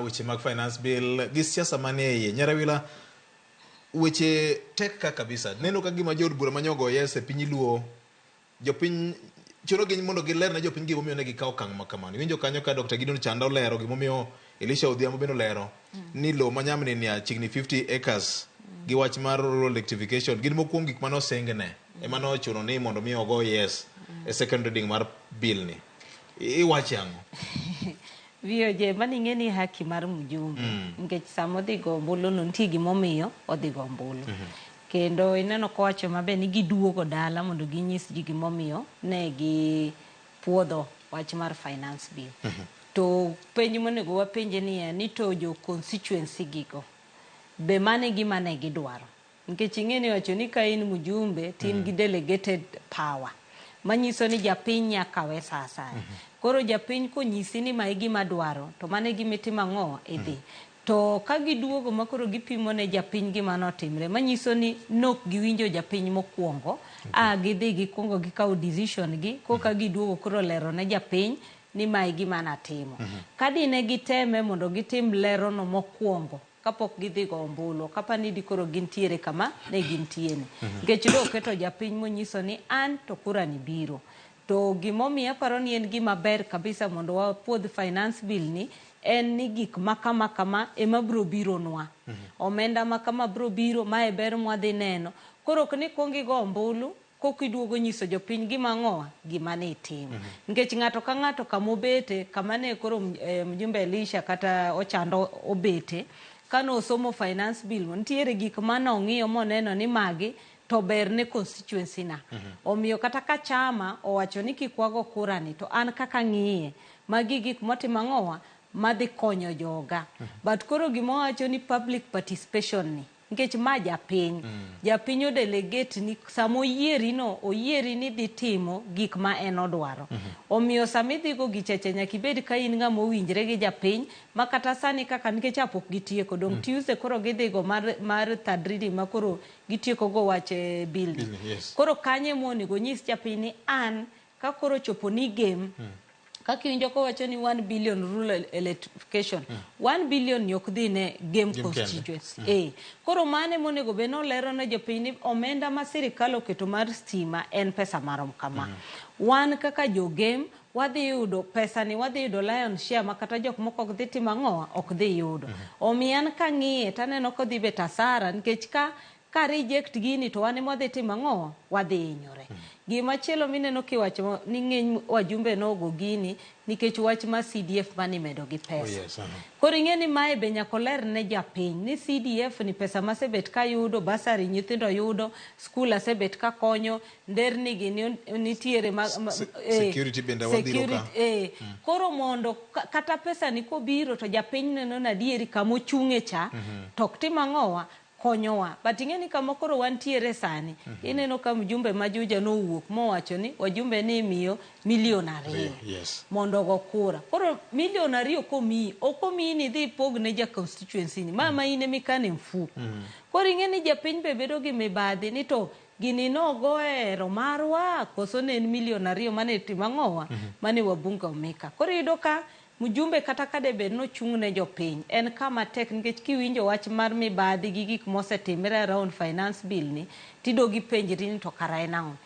weche mag finance bill gi siasa manie iye. Nyarawila, weche tek ka kabisa. Neno ka gima jood bura manyogo yes e piny Luo, jopiny chuno gi mondo giler ne jopiny gimomiyo ne gikawo okang' ma kamano. Iwinjo kanyo ka Dr. Gideon Chanda olero gimomiyo Elisha Odhiambo bende olero ni lowo ma Nyamni ni chiegni 50 acres gi wach mar rural electrification gin moko kuom gik mane osingne ema ne ochuno ni mondo mi ogo yes e second reading mar bill ni. Iwache ang'o? VOJ, mano ing'e ni haki mar mjumbe nikech sama odhi go ombulu no nitie gimomiyo odhi go ombulu. Kendo ineno kowacho maber ni giduogo dala mondo ginyis ji gimomiyo ne gipuodho wach mar finance bill. To penj monego wapenje niya ni to jo constituency gigo be mano e gima ne gidwaro? Nikech ing'e ni iwacho ni ka in mjumbe to in gi delegated power manyiso ni japiny nya kawe sa asaya. Koro japiny konyisi ni ma e gima adwaro to mano e gima itimo ang'o? Idhi. To ka giduogo ma koro gipimo ne japiny gima notimre manyiso ni nok giwinjo japiny mokwongo a gidhi gikwongo gikawo decision gi koka giduogo koro lero ne japiny ni ma e gima natimo. Ka dine giteme mondo gitim lerono mokwongo kapok gidhi go ombulu ok apar ni dikoro gintiere kama ne gintie ni. Nikech do oketo japiny monyiso ni an to kura ni biro. To gimomiyo aparo ni en gima ber kabisa mondo wapuodh finance bill ni en ni gik ma kama kama ema biro bironwa. Omenda ma kama biro biro, mae ber mwadhi neno. Koro ok ni ikuong igo ombulu koka iduogo nyiso jopiny gima ang'owa gima ne itimo. Nikech ng'ato ka ng'ato kama obete, kama ne koro mjumbe Elisha kata Ochando obete, kane osomo finance bill no, nitiere gik mane ong'iyo moneno ni magi to ber ne constituency na. Omiyo kata ka chama owacho ni kik wago kura ni, to an kaka ang'iye, magi gik motimo ang'owa madhi konyo joga. But koro gima owacho ni public participation ni, nikech ma japiny, japiny o delegate ni sama oyieri no, oyieri ni idhi timo gik ma en odwaro. Omiyo sama idhi go gichacha nyaka ibed ka in ng'ama owinjre gi japiny, ma kata sani kaka nikech a pok gitieko, dong' Tuesday koro gidhi go mar third reading ma koro gitieko go wach bill ni. Bill ni, yes. Koro kanyo ema onego onyis japiny ni an ka koro ochopo ni game, kaka iwinjo kowacho ni 1 billion rural electrification, 1 billion ni ok dhi ne game Game kende. constituency. Koro mano ema onego bed ni olero ne jopiny ni omenda ma sirikal oketo mar stima en pesa marom kama. Wan kaka jo game wadhi yudo pesa ni, wadhi yudo lion share ma kata jok moko ok dhi timo ang'owa, ok dhi yudo. Omiyo an kang'iye taneno kodhi bet asara nikech ka reject gini to wan ema wadhi timo ang'owa, wadhi hinyore. Gima chielo mineno kiwacho ni ng'eny wajumbe nogo gini nikech wach mar CDF mane imedo gi pesa. Oh, yes, Koro ing'e ni mae be nyaka oler ne japiny ni CDF ni pesa masebet kayudo, bursary nyithindo yudo, skul asebet kakonyo, nderni gi nitiere ma, Security bende wadhiro ka. security, Koro mondo kata pesa ni kobiro to japiny neno ni adieri kama ochung'e cha, to ok tim ang'owa, konyowa. But ing'e ni kama koro wantiere sani, ineno ka mjumbe ma Juja nowuok mowacho ni wajumbe ni imiyo milion 2 mondo ogo kura. Koro milion 2 komiyi, ok omiyi ni idhi ipog ne ja constituency ni, ma in ema ikano e mfuko. Koro ing'e ni japiny be bedo gi mibadhi ni to gini nogo hero marwa koso ne en milion 2 mane timo ang'owa, mane wabunge omika. Koro iyudo ka mjumbe kata ka de bed nochung' ne jopiny, en kama tek nikech kiwinjo wach mar mibadhi gi gik mosetimre around finance bill ni, tidog ipenjri ni to kara en ang'o.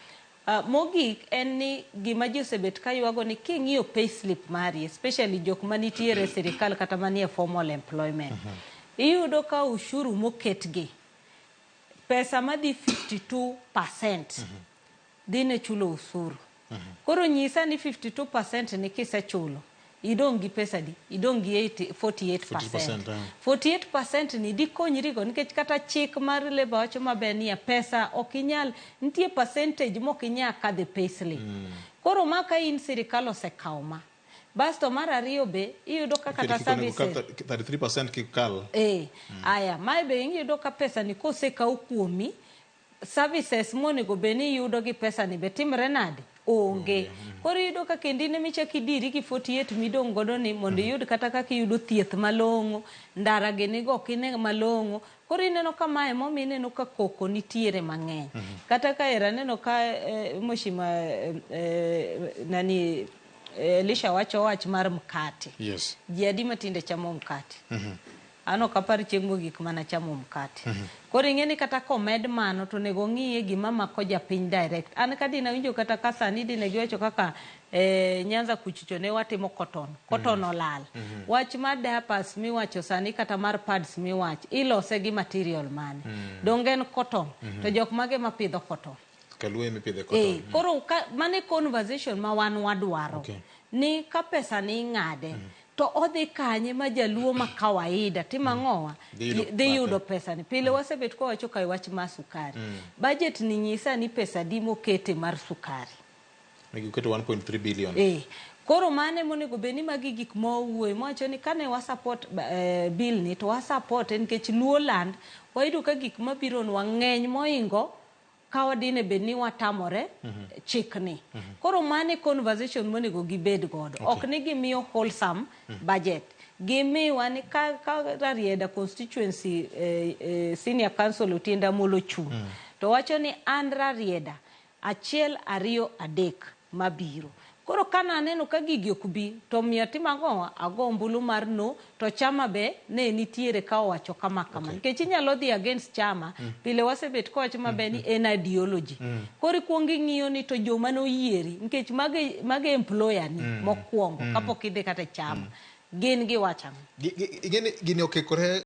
Mogik en ni gima ji osebet ka ywago ni king'iyo pay slip mari, especially jok manitiere e sirikal kata manie formal employment, iyudo ka ushuru moketgi, pesa madhi 52% dhi ne chulo usuru. Koro nyisa ni 52% ni kisechulo, idong' gi pesa di? Idong' gi 48%. 48%, 48% ni dikonyrigo nikech kata chik mar labor wacho maber niya pesa ok inyal, nitie percentage mok inyal kadhe pay slip. Koro ma ka in sirikal osekawo ma. Basto mar ariyo be iyudo ka kata services 33% kik kal. Aya, mae be iyudo ka pesa ni kosekaw kuomi, services monego bed ni iyudo gi pesa ni be timre nade? Onge. Koro iyudo ka kendo in ema ichako idiri gi 48 midong' godo ni mondo iyud kata kaka iyudo thieth malong'o, ndara gini go ok ine malong'o. Koro ineno ka mae momiyo ineno ka koko nitiere mang'eny. Kata ka era aneno ka Mheshimiwa nani Elisha wacho wach mar mkate. Ji adi matinde chamo mkate? An ok apar chieng' mogik mana chamo mkate. Koro ing'e ni kata komed mano to onego ng'iye gima mako japiny direct. An ka dine awinjo kata ka sani dine giwacho kaka Nyanza kuchicho ne watimo cotton. Cotton olal. Wach mar diapers miwacho sani kata mar pads miwacho ilose gi material mane? Donge en cotton? To jok mage mapidho cotton? Kaluo ema ipidhe cotton. Koro ka, mano e conversation ma wan wadwaro. Ni ka pesa ni ing'ade, to odhi kanye ma jaluo ma kawaida timo ang'owa? Dhi yudo Dhi yudo pesa ni. Pile wasebet kwawacho ka wach mar sukari. Budget ni nyisa ni pesa di mokete mar sukari. Ne giketo 1.3 billion. Koro mane monego bed ni magi gik ma wawuoye mwacho ni kane wa support bill ni to wa support nikech Luo land wayudo ka gik mabironwa ng'eny moingo ka wadine bed ni watamore chikni. Koro mane conversation monego gibed godo. Ok ni gimiyo wholesome budget. Gimiwa ni ka Rarieda constituency senior council Otiende Amolo chung'. To wacho ni an Rarieda 1 2 3 mabiro. Koro kana aneno ka gigi ok bi to miyo timo ang'o? Ago ombulu mar no to chama be ne nitiere ka owacho kama kama. Nikech inyalo dhi against chama, pile wasebet kowacho maber ni en ideology. Koro ikuongo ing'iyo ni to joma noyieri nikech mage employer ni mokwongo kapok idhi kata e chama. Gin giwacho ang'o? Gini okikore.